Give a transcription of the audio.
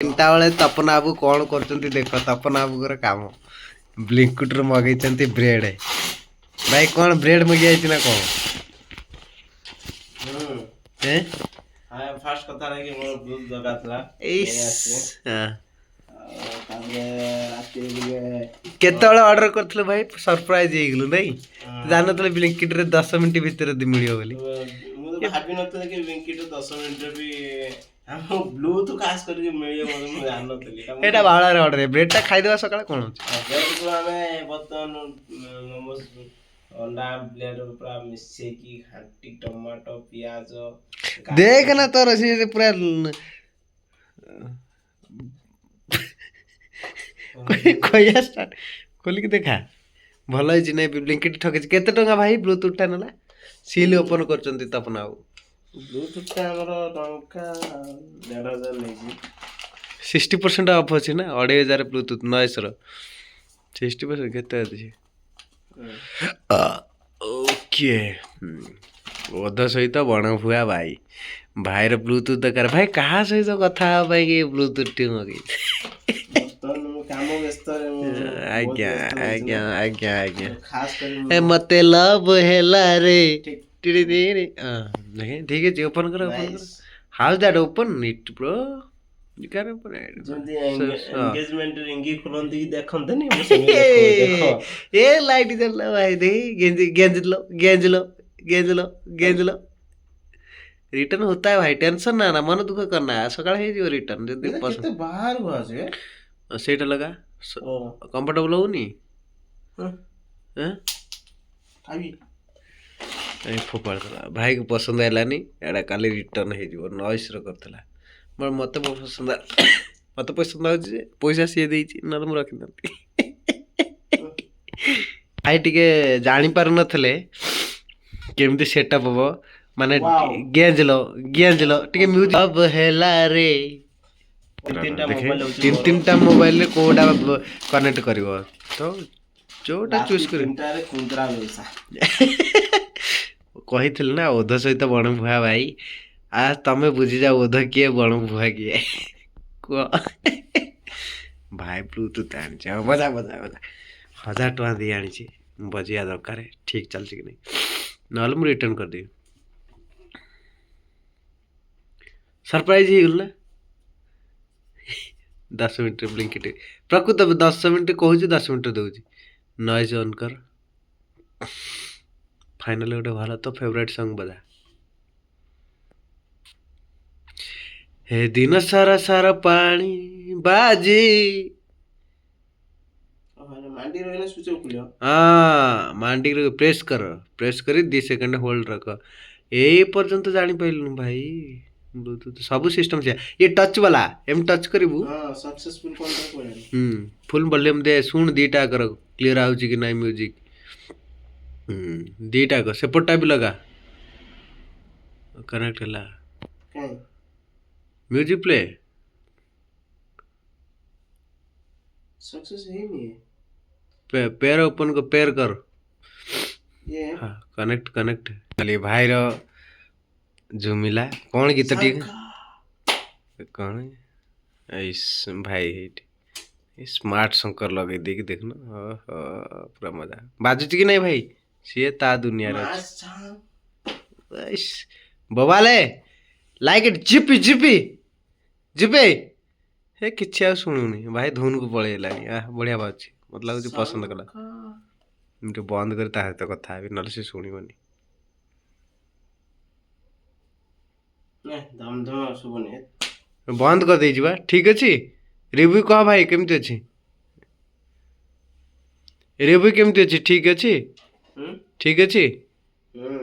3ଟା ବେଳେ ତପନ ବାବୁ କ'ଣ କରୁଛନ୍ତି ଦେଖ। ତପନ ବାବୁଙ୍କର କାମ, ବ୍ଲିଙ୍କିଟ୍ରୁ ମଗେଇଛନ୍ତି ବ୍ରେଡ୍। ଭାଇ, କ'ଣ ବ୍ରେଡ୍ ମଗେଇ ନା କ'ଣ? ଏ। ଫାର୍ଷ୍ଟ କଥା ହେଲା କି ମୋର ବ୍ଲୁଟୁଥ୍ ଦରକାର ଥିଲା। ଏଇ। ନେଇ ଆସିଛି। ଆଉ ତାପରେ ରାତିରେ ଟିକେ କେତେବେଳେ ଅର୍ଡର କରିଥିଲୁ ଭାଇ? ସରପ୍ରାଇଜ ହେଇଗଲୁ ନାଇଁ? ଜାଣିନଥିଲେ ବ୍ଲିଙ୍କିଟ୍ରେ 10 ମିନିଟ୍ ଭିତରେ ମିଳିବ ବୋଲି। ମୁଁ ତ ଭାବି ନଥିଲି କି ବ୍ଲିଙ୍କିଟ୍ରେ 10 ମିନିଟ୍ରେ ବି ଆମ ବ୍ଲୁଟୁଥ୍ ଖାସ କରିକି ମିଳିବ ବୋଲି ମୁଁ ଜାଣିନଥିଲି। ଏଇଟା ବାଉଳାରେ ଅର୍ଡର, ବ୍ରେଡ୍ଟା ଖାଇଦେବା ସକାଳେ, କ'ଣ ଅଛି? ବ୍ରେଡ୍କୁ ଆମେ ବର୍ତ୍ତମାନ ମୋମୋସ୍ ଅଣ୍ଡା ବ୍ରେଡ୍ ପୁରା ମିଶେଇକି ଘାଣ୍ଟି, ଟମାଟୋ, ପିଆଜ। ଦେଖ ନା, ତୋର ସେ ପୁରା କହିବା ଷ୍ଟାର୍ଟ। ଖୋଲିକି ଦେଖା, ଭଲ ହେଇଛି ନାଇଁ? ବ୍ଲିଙ୍କିଟ୍ ଠକିଛି। କେତେ ଟଙ୍କା ଭାଇ ବ୍ଲୁଟୁଥ୍ଟା ନେଲା? ସିଲ୍ ଓପନ୍ କରୁଛନ୍ତି ତପନ ଆଉ। ବ୍ଲୁଟୁଥ୍ଟା ଆମର ଟଙ୍କା 1500 ନେଇଛି। 60% ଅଫ୍ ଅଛି ନା? 2500 ବ୍ଲୁଟୁଥ୍ ନଏସ୍ର 60% କେତେ ଅଛି? ଓକେ, ଓଧ ସହିତ ବଣଭୁଆ ଭାଇ। ଭାଇର ବ୍ଲୁଟୁଥ୍ ଦରକାର। ଭାଇ, କାହା ସହିତ କଥା ହେବା ପାଇଁ କି ବ୍ଲୁଟୁଥ୍ ଟି ମଗେଇଛି? ବର୍ତ୍ତମାନ ମୁଁ କାମ ବ୍ୟସ୍ତରେ ମୁଁ ବହୁତ ବ୍ୟସ୍ତ ରହୁଛି ନା। ଆଜ୍ଞା ଆଜ୍ଞା। ତ ଖାସ କରି ଏ ମୁଁ ମତେ ଲଭ୍ ହେଲା ରେ। ଠିକ। ଟିରି ଟିରି। ହଁ, ଦେଖେ, ଠିକ ଅଛି, ଓପନ୍ କର, ଓପନ୍ କର। Nice. How that open it, bro? You can open it. ଯେମିତି ଏନଗେଜମେଣ୍ଟ ରିଙ୍ଗି ଖୋଲନ୍ତି କି ଦେଖନ୍ତିନି, ମୁଁ ସେମିତି ଦେଖ ଦେଖ। ଏ ଲାଇଟ୍ ଜଳିଲା ଭାଇ, ଦେଖି। ଗେଞ୍ଜି ଗେଞ୍ଜିଲ ଗେଞ୍ଜିଲ ଗେଞ୍ଜିଲ ଗେଞ୍ଜିଲ। रिटर्न होता है भाई, टेंशन ନା ନା, ମନ ଦୁଃଖ କରନା। ସକାଳେ ହେଇଯିବ ରିଟର୍ନ ଯଦି ଏଇଟା ପସନ୍ଦ। କେତେ ବାହାରକୁ ଆସେ? ସେଇଟା ଲଗା। ଓ। କମ୍ଫର୍ଟେବଲ ହଉନି? ହଁ। ଏଁ? ଖାଇବି। ଏ ଫୋପାଡ଼ି ଦେଲା। ଭାଇକୁ ପସନ୍ଦ ହେଲାନି ଏଇଟା, କାଲି ରିଟର୍ନ ହେଇଯିବ। ନଏସ୍ର କରିଥିଲା। ମତେ ପସନ୍ଦ, ମତେ ପସନ୍ଦ ଆଉଛି ଯେ ପଇସା ସିଏ ଦେଇଛି, ନହେଲେ ମୁଁ ରଖିଥାନ୍ତି। ଭାଇ ଟିକେ ଜାଣିପାରୁନଥିଲେ କେମିତି ସେଟଅପ୍ ହବ, ମାନେ ଗେଞ୍ଜିଲ ଗେଞ୍ଜିଲ ଟିକେ ମ୍ୟୁଜିକ୍ ହେଲା ରେ। ତିନି ତିନିଟା ଦେଖେ, ମୋବାଇଲ ହଉଛି ତିନି ମୋର। ତିନିଟା ମୋବାଇଲରେ କୋଉଟା କନେକ୍ଟ କରିବ ତ ଯୋଉଟା ଚୁଜ୍ ରାତି କରିବ। 3ଟାରେ କୁନ୍ଦ୍ରା ବ୍ୟବସାୟ। କହିଥିଲି ନା, ଓଧ ସହିତ ବଣଭୁଆ ଭାଇ। ଆ ତମେ ବୁଝିଯାଅ ଓଧ କିଏ, ବଣଭୁଆ କିଏ, କୁହ। ଭାଇ ବ୍ଲୁଟୁଥ୍ ଆଣିଛି। ଆଉ ବଜା ବଜା ବଜା। 1000 ଟଙ୍କା ଦେଇ ଆଣିଛି, ବଜିବା ଦରକାର। ଠିକ୍ ଚାଲିଛି କି ନାହିଁ, ନହେଲେ ମୁଁ ରିଟର୍ନ କରିଦେବି। ସରପ୍ରାଇଜ୍ ହେଇଗଲୁ ନା? 10 ମିନିଟ୍ରେ ବ୍ଲିଙ୍କିଟ୍ ପ୍ରକୃତ 10 ମିନିଟ୍ କହୁଛି, 10 ମିନିଟ୍ ଦେଉଛି। ନଏଜ୍ ଅନ୍ କର। ଫାଇନାଲି ଗୋଟେ ଭଲ ତ ଫେଭରାଇଟ୍ ସଙ୍ଗ ବଜା। ହେ ଦିନ ସାରା ସାରା ପାଣି ବାଜି। ମାଣ୍ଡି ରହିଲେ ସୁଇଚ୍ ଖୋଲିବ। ହଁ, ମାଣ୍ଡିକି ପ୍ରେସ୍ କର। ପ୍ରେସ୍ କରି 2 ସେକେଣ୍ଡ ହୋଲ୍ଡ ରଖ। ଏଇ ପର୍ଯ୍ୟନ୍ତ ଜାଣିପାରିଲୁନୁ ଭାଇ? ବ୍ଲୁଟୁଥ୍ ସବୁ ସିଷ୍ଟମ୍ ସେୟା। ଇଏ ଟଚ୍ ବାଲା, ଏମିତି ଟଚ୍ କରିବୁ। ହଁ, ସକ୍ସେସଫୁଲ କଣ୍ଟ୍ରୋଲ କହିଲାନି। ହୁଁ, ଫୁଲ୍ ଭଲ୍ୟୁମ୍ ଦେ। ଶୁଣ, ଦିଟା କର, କ୍ଲିୟର ଆଉଛି କି ନାହିଁ ମ୍ୟୁଜିକ୍। ହୁଁ, ଦିଟା କର, ସେପଟଟା ବି ଲଗା। କନେକ୍ଟ ହେଲା? କାଇଁ? Music play. ସକ୍ସେସ୍ ହେଇନି। ପେୟାର ଓପନ୍ ପେୟାର କର। ଇଏ। ହଁ, କନେକ୍ଟ କନେକ୍ଟ। ଖାଲି ଭାଇର ଝୁମିଲା। କ'ଣ ଗୀତ ଟିକେ କ'ଣ? ଏଇ ଭାଇ ଏଇଠି ସ୍ମାର୍ଟ ଶଙ୍କର ଲଗେଇ ଦେଇକି ଦେଖୁନ। ଓହୋ, ପୁରା ମଜା। ବାଜୁଛି କି ନାଇଁ ଭାଇ? ସିଏ ତା ଦୁନିଆରେ ଅଛି। ଇସ୍, ବବାଲେ ଲାଇକ୍ ଇଟ୍। ଜିପି ଜିପି ଜିପି। ହେ, କିଛି ଆଉ ଶୁଣୁନି ଭାଇ, ଧୁନକୁ ପଳେଇଲାଣି। ଆ ବଢ଼ିଆ ବାଜୁଛି, ମତେ ଲାଗୁଛି ପସନ୍ଦ କଲା। ମୁଁ ଟିକେ ବନ୍ଦ କରି ତା ସହିତ କଥା ହେବି, ନହେଲେ ସେ ଶୁଣିବନି। ଧମ ଶୁଭୁନି। ବନ୍ଦ କରିଦେଇଛି ବା। ଠିକ୍ ଅଛି, ରିଭ୍ୟୁ କହ ଭାଇ, କେମିତି ଅଛି ରିଭ୍ୟୁ? କେମିତି ଅଛି? ଠିକ୍ ଅଛି? ହୁଁ। ଠିକ୍ ଅଛି। ହୁଁ।